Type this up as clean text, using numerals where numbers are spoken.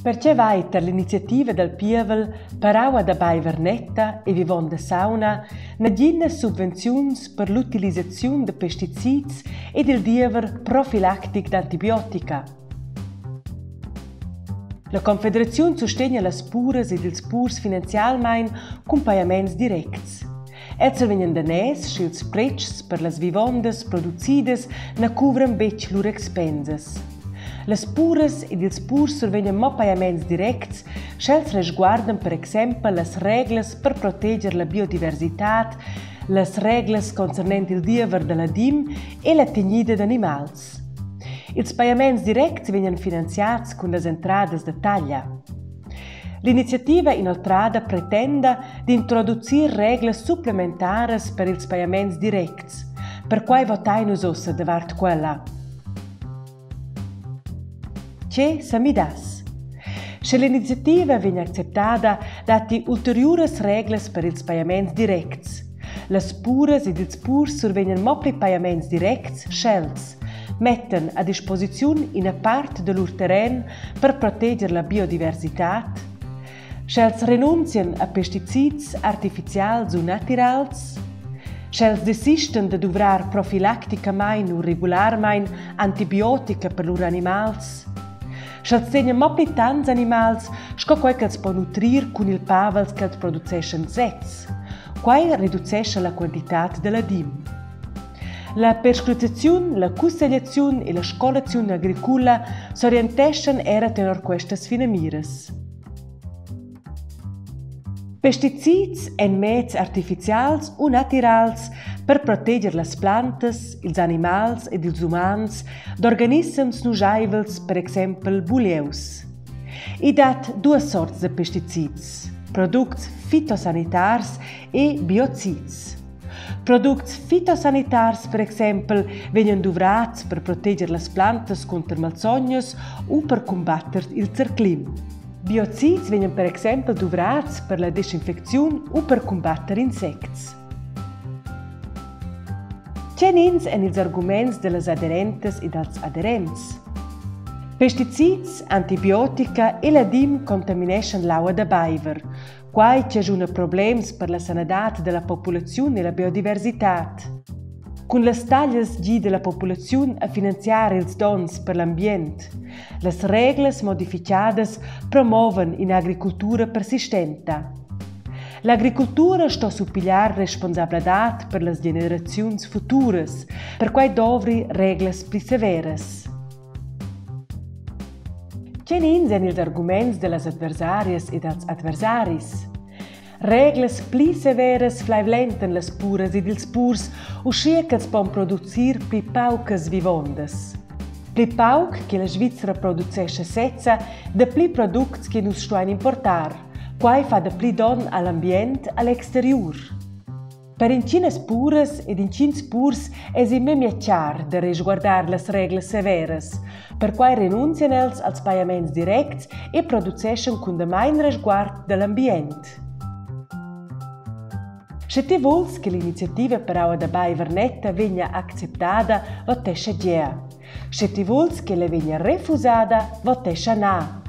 Per tge vai tar l'iniziativa dal pievel per aua da baiver netta e vivonda sauna naginas subvenziuns per l'utilisaziun da pesticids ed il diever profilactic d'antibiotica. La Confederaziun sustegna las puras ed ils purs finanzialmain cun pajaments directs. Els vegnan daners, sch'ils pretschs per las vivondas producidas na cuvran betg lur expensas. Las puras ed ils purs survegnan mo pajaments directs, sch'els resguardan per exempel las reglas per proteger la biodiversitad, las reglas concernent il diever da ladim e la tegnida d'animals. Ils pajaments directs vegnan finanziads cun las entradas da taglia. L'iniziativa inoltrada pretenda d'introducir reglas supplementaras per ils pajaments directs. Perquai votain nus ussa davart quella. Tge sa midass? Sche l'iniziativa vegn acceptada, datti ulteriuras reglas per ils pajaments directs. Las puras ed ils purs survegnan mo pli pajaments directs, sch'els mettan a disposiziun ina part da lur terren per proteger la biodiversitad, sch'els renunzian a pesticids artificials u natirals, sch'els desistan da duvrar profilacticamain u regularmain antibiotica per lur animals, sch'els tegnan mo pli tants animals sco quai ch'els pon nutrir cun il pavel ch'els produceschan sezs. Quai reducescha la quantitad da ladim. La perscrutaziun, la cussegliaziun e la scolaziun agricula s'orienteschan era tenor questas finamiras. Pesticids èn meds artificials u natirals per proteger las plantas, ils animals ed ils umans d'organissems nuschaivels, per exempel bulieus. I dat duas sorts da pesticids, products fitosanitars e biocids. Products fitosanitars per exempel vegnan duvrads per proteger las plantas cunter malsognas u per cumbatter il zerclim. Biocids vegnan per exempel duvrads per la desinfecziun u per cumbatter insects. Tgenins èn ils arguments da las aderentas e dals aderents? Pesticids, antibiotica e ladim contamineschan l'aua da baiver, Quai chaschuna problems per la sanadad da la populaziun e la biodiversitad. Cun las taglias gida la populaziun a finanziar ils donns per l'ambient. Las reglas modificadas promovan in'agricultura persistenta. L'agricultura sto surpigliar responsabladad per las generaziuns futuras, perquai dovri reglas pli severas. Tgenins èn ils arguments da las adversarias e dals adversaris? Reglas pli severas flaivlentan las puras ed ils purs, uschia ch'els pon producir pli paucas vivondas. Pli pauc che la Svizra producescha sezza, dapli products che nus stuain importar. Quai fa dapli donn a l'ambient a l'exteriur. Per intginas puras ed intgins purs èsi memia char da resguardar las reglas severas. Perquai renunzian els als pajaments directs e produceschan cun damain resguard da l'ambient. Sche ti vuls che l'iniziativa per aua da baiver netta vegnia acceptada, votescha gea. Sche ti vuls ch'ella vegnia refusada, votescha na.